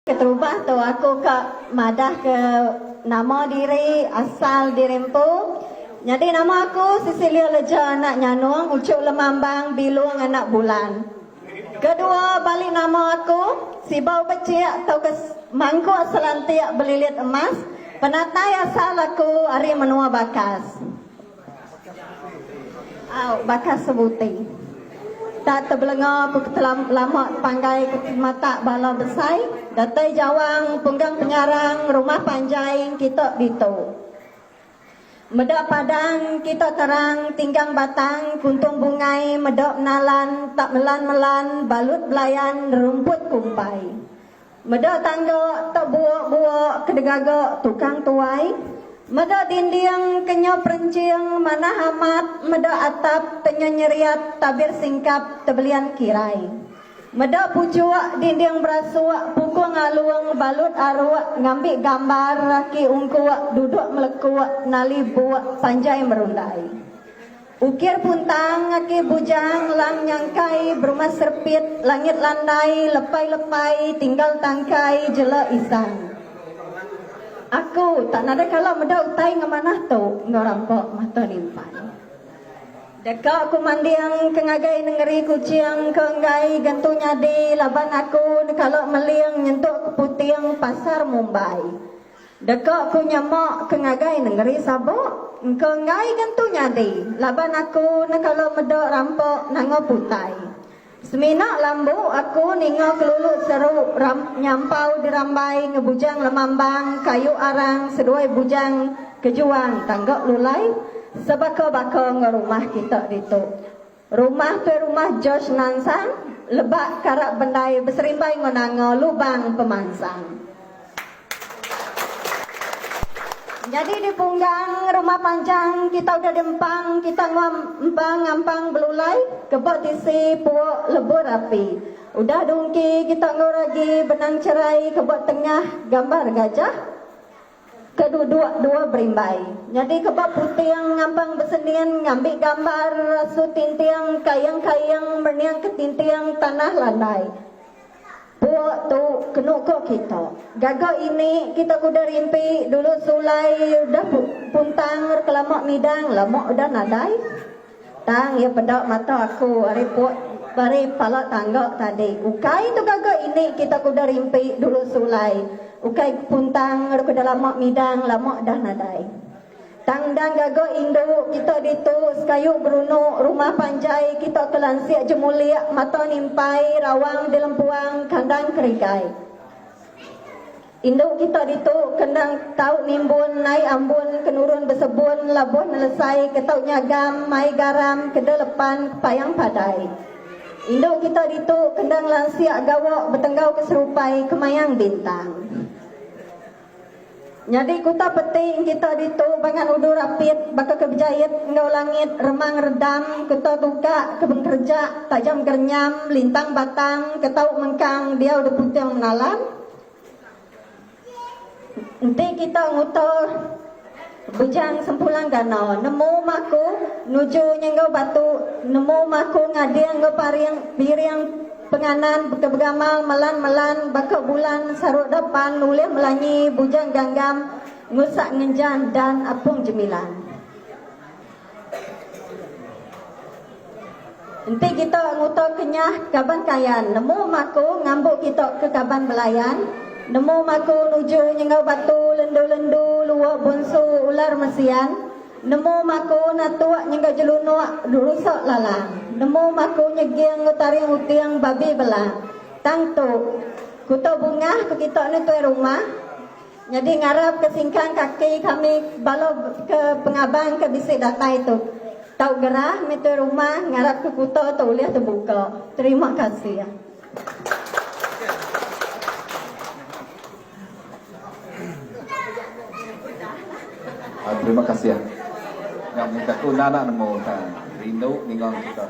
Keterubah tu aku ka madah ke nama diri asal diri empu. Nyadi nama aku Cecilia Leja anak Nyanong uchu Lemambang Bilung anak Bulan. Kedua bali nama aku Sibau Bechik tauka Mangkuk Selantik Belilit Emas penatai asal aku ari menua Bakas. Au, baka sebuti. Tak tebelenga ku ketelam lama tepanggai ke matak bala besai datai jawang punggang penyarang rumah panjai kita ditu. Meda padang kita terang tinggang batang kuntung bungai meda menalan tak melan-melan balut belayan rumput kumpai. Meda tangga tak buok-buok ke digaga tukang tuai, meda dinding ke nyau perenching manah amat, meda atap te nyau nyeriat tabir singkap tebelian kirai. Meda puchuk dinding berasuk pukung alung balut aruk ngambi gambar aki ungkuk duduk melekuk nali buk panjai merundai. Ukir puntang aki bujang lang nyangkai berumah serpit langit landai lepai-lepai tinggal tangkai jela isang. Aku tak nadai kala meda utai ngemanah tu enggau rampa mata nimpai. Deka ku manding ke ngagai nengeri Kuching ke enggai gentu nyadi laban aku nekala meling nyentuk ke puting pasar Mumbai. Deka ku nyema ke ngagai nengeri Sabok, engka enggai ngentu nyadi laban aku nekala meda rampa nanga putai. Semina lambu aku ninga kelulu seru ram nyampau dirambai ngebujang lemambang kayu arang seduai bujang kejuang tangga lulai sebaka-baka enggau rumah kita ditu. Rumah tuai rumah George Nansang, Lebak Karak Bendai beserimbai enggau nanga Lubang Pemansang. Nyadi di punggang rumah panjang kita udah diempang kita enggau empang ngampang belulai keba tisi puok lebur api. Udah dungki kita enggau ragi benang cherai keba tengah gambar gajah. Ke duduk dua berimbai. Nyadi ke ba puting ngampang besenin ngambi gambar rasu tinting kaing-kaing merening ke tinting tanah landai. Puak tu kenu ko kita. Gaga ini kita ke udah rimpi dulu sulai udah puntang kelama midang lama udah nadai. Tang iya peda mata aku ari put ari pala tangga tadi. Ukai tu gaga ini kita ke udah rimpi dulu sulai. Ukai puntang ke udah lama midang lama dah nadai. Tang endang gaga indu kita ditu sekayu gerunuk rumah panjai kita ke lansik jemulik mata nimpai rawang dilempuang kandang kerigai. Indu kita ditu ke endang tau nimbun nai ambun ke nurun besebun labuh nelesai ke tau nyagam mai garam ke enda lepan kepayang padai. Indu kita ditu ke endang lansik gawa betenggau ke serupai kemayang bintang. Nyadi kuta peti kita ditu bangat udu rapit baka ke bejait enggau langit remang redam kuta tuka ke bengkereja tajam gerenyam lintang batang ke tau mengkang diau deputing menalan. Enti kita nguta Bujang Sempulang Gana nemu maku nuju nyenggau batu nemu maku ngading enggau paring piring penganan ke begamal melan-melan baka bulan saruk depan ulih melanyi Bujang Ganggam ngusak ngenjan dan Apung Jemilan. Enti kita nguta kenyah kaban kayan nemu maku ngambu kita ke kaban belayan, nemu maku nuju nyenggau batu lendu-lendu luok bunsu ular mesian, nemu maku natuk nyenggau jelunuk rusak lalang, nemu maku nyeging enggau taring uting babi belang. Tang tu, kuta bungah ku kita ni tuai rumah. Nyadi ngarap ke singkang kaki kami bala ke pengabang ke bisi datai tu tau gerah meh tuai rumah ngarap ke kuta tu ulih tebuka. Terima kasih. Terima kasih. Nya meh jaku enda enda nemu tang rindu ninga kita.